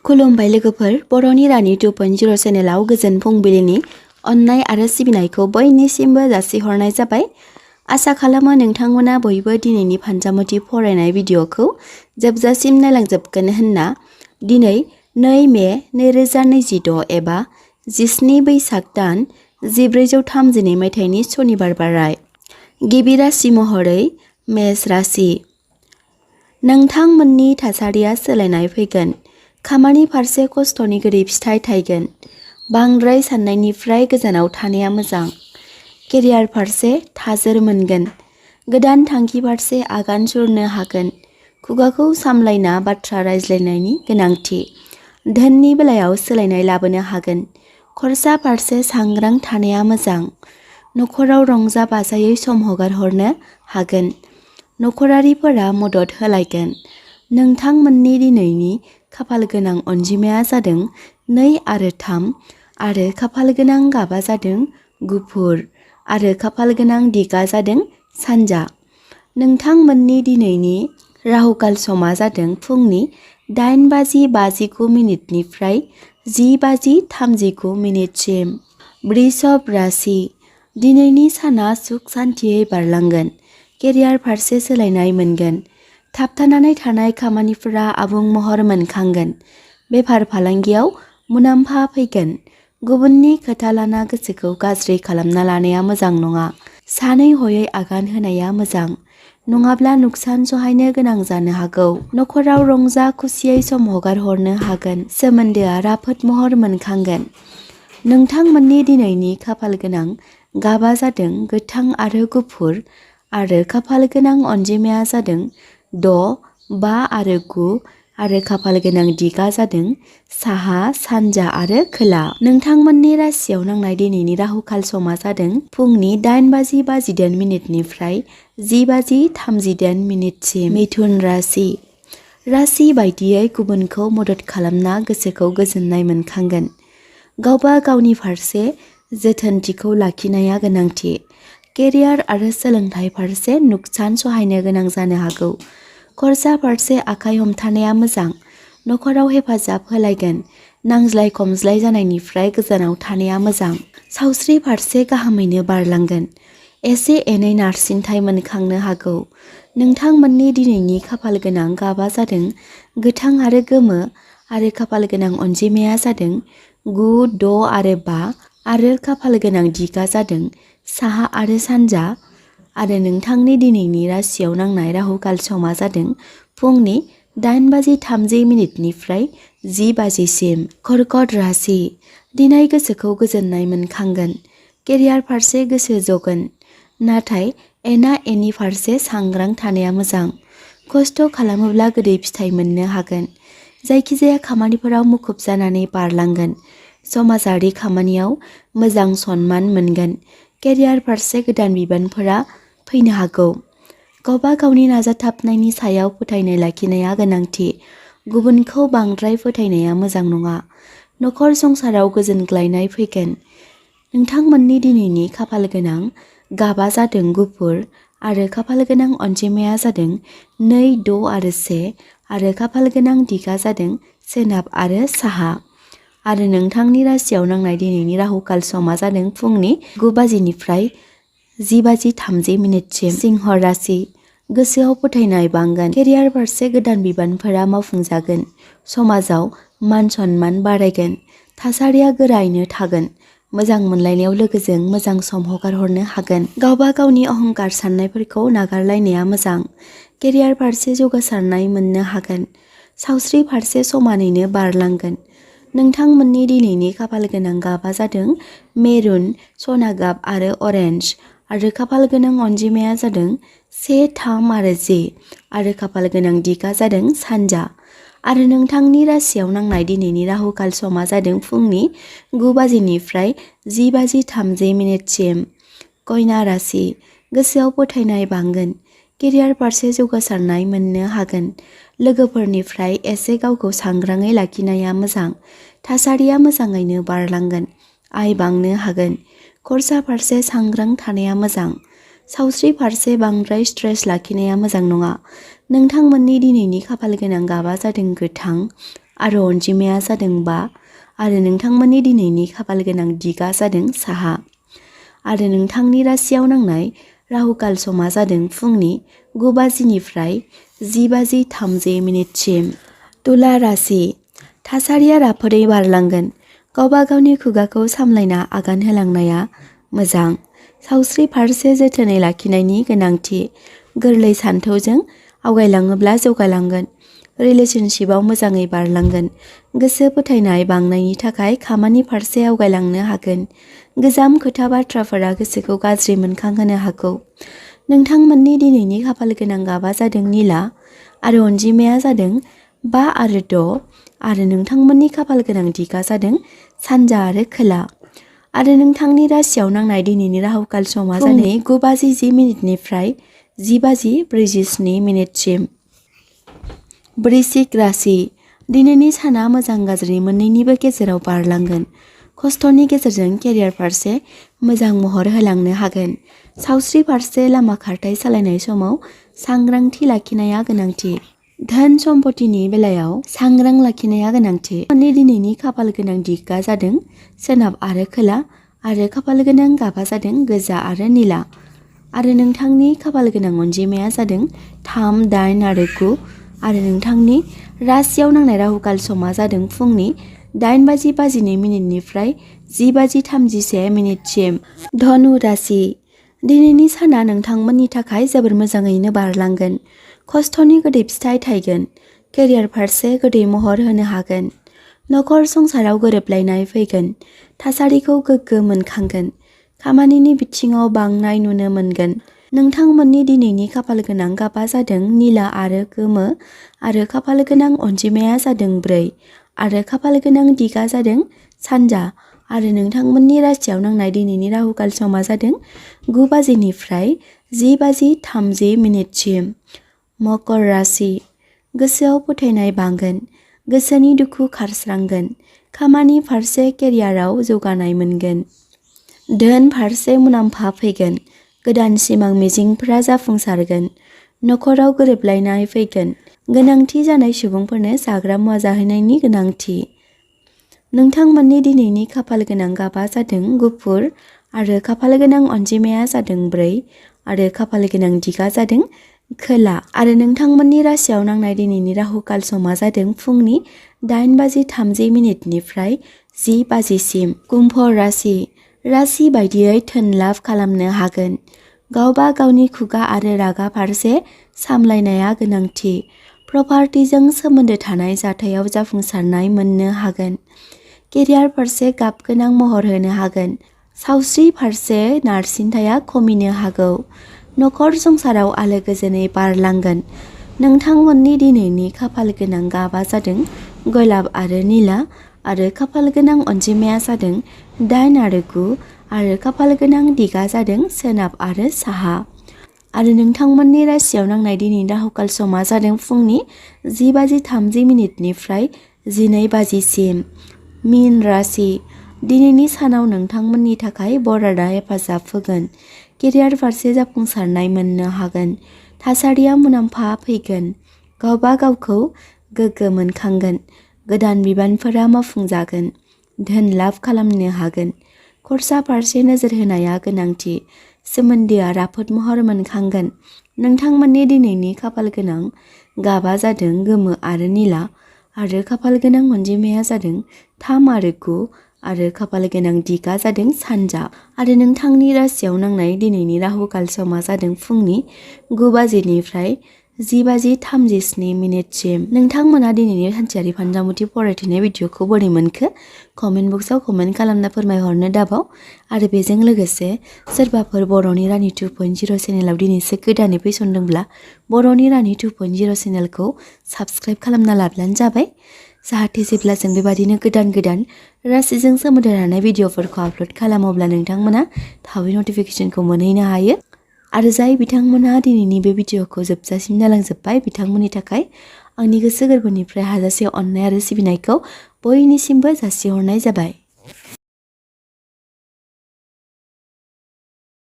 खुलुमबाय लोगोफोर, बर'नि रानि 2.0 चेनेलाव गोजोन फुंबिलिनि अननाय आरो सिबिनायखौ बयनिसिमबो जासिहरनाय जाबाय। आसा खालामो नोंथांमोना बयबो दिनैनि फानजामुथि फरायनाय भिडिअखौ जोबजासिम नायलांजोबगोन होनना। दिनै 2 मे 2026 एबा 17 बैसाग दान 1432 मायथाइनि सनिबार बाराय। गिबि राशि महरै मेष राशि। नोंथांमोननि थासारिया सोलायनाय फैगोन। खामानि फारसे खस्थ'नि गोदै फिथाइ थायगोन। बांद्राय साननायनिफ्राय गोजानाव थानाया मोजां। केरियार फारसे थाजोर मोनगोन। गोदान थांखि फारसे आगान सुरनो हागोन। खुगाखौ सामलायना बाथ्रा रायज्लायनायनि गोनांथि। धोननि बेलायाव सोलायनाय लाबोनो हागोन। खरसा फारसे सांग्रां थानाया मोजां। नखराव रंजा बाजायै सम हगारहरनो हागोन। नखरारिफोरा मदद होलायगोन। नोंथांमोननि दिनैनि खाफाल गोनां अनजिमाया जादों 2 आरो 3 आरो खाफाल गोनां गाबा जादों गुफुर आरो खाफाल गोनां दिगा जादों सानजा। नोंथांमोननि दिनैनि राहुकाल समा जादों फुंनि 8:59 निफ्राय 10:39 सिम। वृषभ राशि। दिनैनि साना सुख सान्थियै बारलांगोन। केरियार फारसे सोलायनाय मोनगोन। थाबथानानै थानाय खामानिफोरा आबुं महर मोनखांगोन। बेफार फालांगियाव मुलाम्फा फैगोन। गुबुननि खोथा लाना गोसोखौ गाज्रि खालामना लानाया मोजां नङा। सानै हयै आगान होनाया मोजां, नङाब्ला नुकसान सहायनो गोनां जानो हागौ। नखराव रंजा खुसियै सम हगारहरनो हागोन। सोमोन्दोआ राफोद महर मोनखांगोन। नोंथांमोननि दिनैनि खाफाल गोनां गाबा जादों गोथां आरो गुफुर आरो खाफाल गोनां अनजिमाया जादों 6, 5 आरो 9 आरो खाफाल गोनां दिगा जादों साहा, सानजा आरो खोला। नोंथांमोननि राशियाव नांनाय दिनैनि राहुकाल समा जादों फुंनि 8:58 निफ्राय 10:38 सिम। मिथुन राशि। राशि बायदियै गुबुनखौ मदद खालामना गोसोखौ गोजोननाय मोनखांगोन। गावबा गावनि फारसे जोथोनथिखौ लाखिनाया गोनांथि। केरियार आरो सोलोंथाइ फारसे नुकसान सहायनो गोनां जानो हागौ। खरसा फारसे आखाइ हमथानाया मोजां। नखराव हेफाजाब होलायगोन। नांज्लाय खमज्लाय जानायनिफ्राय गोजानाव थानाया मोजां। सावस्रि फारसे गाहामैनो बारलांगोन। एसे एनै नारसिनथाय मोनखांनो हागौ। नोंथांमोननि दिनैनि खाफाल गोनां गाबा जादों गोथां आरो गोमो आरो खाफाल गोनां अनजिमाया जादों 9, 6 आरो 5 आरो खाफाल गोनां दिगा जादों साहा आरो सानजा। आरो नोंथांनि दिनैनि राशियाव नांनाय राहुकाल समा जादों फुंनि 8:30 निफ्राय 10 सिम। कर्कट राशि। दिनै गोसोखौ गोजोननाय मोनखांगोन। केरियार फारसे गोसो जगोन। नाथाय एना एनि फारसे सांग्रां थानाया मोजां। खस्थ' खालामोब्ला गोदै फिथाइ मोननो हागोन। जायखिजाया खामानिफोराव मुखुब जानानै बारलांगोन। समाजारि खामानियाव मोजां सनमान मोनगोन। केरियार फारसे गोदान बिबानफोरा फैनो हागौ। गावबा गावनि नाजाथाबनायनि सायाव फोथायनाय लाखिनाया गोनांथि। गुबुनखौ बांद्राय फोथायनाया मोजां नङा। नखर संसाराव गोजोनग्लायनाय फैगोन। नोंथांमोननि दिनैनि खाफाल गोनां गाबा जादों गुफुर आरो खाफाल गोनां अनजिमाया जादों 2, 6 आरो 1 आरो खाफाल गोनां दिगा जादों सोनाब आरो साहा। आरो नोंथांनि राशियाव नांनाय दिनैनि राहुकाल समा जादों फुंनि 9 निफ्राय 10:30 सिम। सिंह राशि। गोसोआव फोथायनाय बांगोन। केरियार फारसे गोदान बिबानफोरा मावफुंजागोन। समाजाव मान सन्मान बारायगोन। थासारिया गोरायैनो थागोन। मोजां मोनलायनायाव लोगोजों मोजां सम हगारहरनो हागोन। गावबा गावनि अहंकार साननायफोरखौ नागारलायनाया मोजां। केरियार फारसे जौगासारनाय मोननो हागोन। सावस्रि फारसे समानैनो बारलांगोन। नोंथांमोननि दिनैनि खाफाल गोनां गाबा जादों मेरुन, सना गाब आरो अरेन्ज आरो खाफाल गोनां अनजिमाया जादों 1, 3 आरो 10 आरो खाफाल गोनां दिगा जादों सानजा। आरो नोंथांनि राशियाव नांनाय दिनैनि राहुकाल समा जादों फुंनि 9 निफ्राय 10:30 सिम। कन्या राशि। गोसोआव फोथायनाय बांगोन। केरियार फारसे जौगासारनाय मोननो हागोन। लोगोफोरनिफ्राय एसे गावखौ सांग्राङै लाखिनाया मोजां। थासारिया मोजाङैनो बारलांगोन। आय बांनो हागोन। खरसा फारसे सांग्रां थानाया मोजां। सावस्रि फारसे बांद्राय स्ट्रेस लाखिनाया मोजां नङा। नोंथांमोननि दिनैनि खाफाल गोनां गाबा जादों गोथां आरो अनजिमाया जादों 5 आरो नोंथांमोननि दिनैनि खाफाल गोनां दिगा जादों साहा आरो नोंथांनि राशियाव नांनाय राहुकाल समा जादों फुंनि 9 बाजिनिफ्राय 10:30 तुला राशि थासारिया राफोदै बारलांगोन। गावबा गावनि खुगाखौ सामलायना आगान होलांनाया मोजां। सावस्रि फारसे जोथोनै लाखिनायनि गोनांथि। गोरलै सानथौजों आवगायलाङोब्ला जौगालांगोन। रिलेशनशिपआव मोजाङै बारलांगोन। गोसो फोथायनाय बांनायनि थाखाय खामानि फारसे आवगायलांनो हागोन। गोजाम खोथा बाथ्राफोरा गोसोखौ गाज्रि मोनखांहोनो हागौ। नोंथांमोननि दिनैनि खाफाल गोनां गाबा जादों निला आरो अनजिमाया जादों 5 आरो 6 आरो नोंथांमोननि खाफाल गोनां दिगा जादों सानजा आरो खोला आरो नोंथांनि राशियाव नांनाय दिनैनि राहुकाल समा जादों 9:10 10:47 वृश्चिक राशि दिनैनि साना मोजां गाज्रि मोन्नैनिबो गेजेराव बारलांगोन। खस्थ'नि गेजेरजों केरियार फारसे मोजां महर होलांनो हागोन। सावस्रि फारसे लामा खारथाय सालायनाय समाव सांग्रांथि लाखिनाया गोनांथि। धोन सम्पतिनि बेलायाव सांग्रां लाखिनाया गोनांथि। नोंथांनि दिनैनि खाफाल गोनां दिगा जादों सोनाब आरो खोला आरो खाफाल गोनां गाबा जादों गोजा आरो निला आरो नोंथांनि खाफाल गोनां अनजिमाया जादों 3, 8 आरो 9 आरो नोंथांनि राशियाव नांनाय राहुकाल समा जादों फुंनि 8:22 निफ्राय 10:31 धनु राशि दिनैनि साना नोंथांमोननि थाखाय जोबोर मोजाङैनो बारलांगोन। खस्थ'नि गोदै फिथाइ थायगोन। केरियार फारसे गोदै महर होनो हागोन। नखर संसाराव गोरोबलायनाय फैगोन। थासारिखौ गोग्गो मोनखांगोन। खामानिनि बिथिङाव बांनाय नुनो मोनगोन। नोंथांमोननि दिनैनि खाफाल गोनां गाबा जादों निला आरो गोमो आरो खाफाल गोनां अनजिमाया जादों 4 आरो खाफाल गोनां दिगा जादों सानजा आरो नोंथांमोननि राशियाव नांनाय दिनैनि राहुकाल समा जादों 9 बाजिनिफ्राय 10:30 मकर राशि गोसोआव फोथायनाय बांगोन। गोसोनि दुखु खारस्रांगोन। खामानि फारसे केरियाराव जौगानाय मोनगोन। धोन फारसे मुलाम्फा फैगोन। गोदान सिमां मिजिंफोरा जाफुंसारगोन। नखराव गोरोबलायनाय फैगोन। गोनांथि जानाय सुबुंफोरनो जाग्रा मुवा जाहोनायनि गोनांथि। नोंथांमोननि दिनैनि खाफाल गोनां गाबा जादों गुफुर आरो खाफाल गोनां अनजिमाया जादों 4 आरो खाफाल गोनां दिगा जादों खोला आरो नोंथांमोननि राशियाव नांनाय दिनैनि राहुकाल समा जादों फुंनि 8:30 निफ्राय 10 कुम्भ राशि बायदियै धोन लाभ खालामनो हागोन। गावबा गावनि खुगा आरो रागा फारसे सामलायनाया गोनांथि। प्रपार्टिजों सोमोन्दो थानाय जाथायाव जाफुंसारनाय मोननो हागोन। केरियार फारसे गाबगोनां महर होनो हागोन। सावस्रि फारसे नारसिनथाया खमिनो हागौ। नखर संसाराव आलो गोजोनै बारलांगोन। नोंथांमोननि दिनैनि खाफाल गोनां गाबा जादों गलाब आरो निला आरो खाफाल गोनां अनजिमाया जादों 8 आरो 9 आरो खाफाल गोनां दिगा जादों सोनाब आरो साहा आरो नोंथांमोननि राशियाव नांनाय दिनैनि राहुकाल समा जादों फुंनि 10:30 निफ्राय 12 मीन राशि दिनैनि सानाव नोंथांमोननि थाखाय बरादा हेफाजाब होगोन। केरियार फारसे जाफुंसारनाय मोननो हागोन। थासारिया मुलाम्फा फैगोन। गावबा गावखौ गोग्गो मोनखांगोन। गोदान बिबानफोरा मावफुंजागोन। धोन लाभ खालामनो हागोन। खरसा फारसे नोजोर होनाया गोनांथि। सोमोन्दोआ राफोद महर मोनखांगोन। नोंथांमोननि दिनैनि खाफाल गोनां गाबा जादों गोमो आरो निला आरो खाफाल गोनां अनजिमाया जादों 3 आरो 9 आरो खाफाल गोनां दिगा जादों सानजा आरो नोंथांनि राशियाव नांनाय दिनैनि राहुकाल समा जादों फुंनि 9 बाजिनिफ्राय 10:37 नोंथांमोना दिनैनि सानसेयारि फानजामुथि फरायथिनाय भिडिअखौ बोरै मोनखो कमेन्ट बक्सआव कमेन्ट खालामना फोरमायहरनो दाबाव आरो बेजों लोगोसे सोरबाफोर बर'नि रानि 2.0 चेनेलाव दिनैसो गोदानै फैसनदोंब्ला बर'नि रानि 2.0 चेनेलखौ साबस्क्राइब खालामना लाब्लानो जाबाय जाहाथे जेब्ला जों बेबादिनो गोदान राशिजों सोमोन्दो थानाय भिडिअफोरखौ आपल'ड खालामो अब्ला नोंथांमोना थाबै नटिफिकेसनखौ मोनहैनो हायो आरो जाय बिथांमोना दिनैनि बे भिडिअखौ जोबजासिम नायलांजोब्बाय बिथांमोननि थाखाय आंनि गोसो गोरबोनिफ्राय हाजासे अननाय आरो सिबिनायखौ बयनिसिमबो जासिहरनाय जाबाय।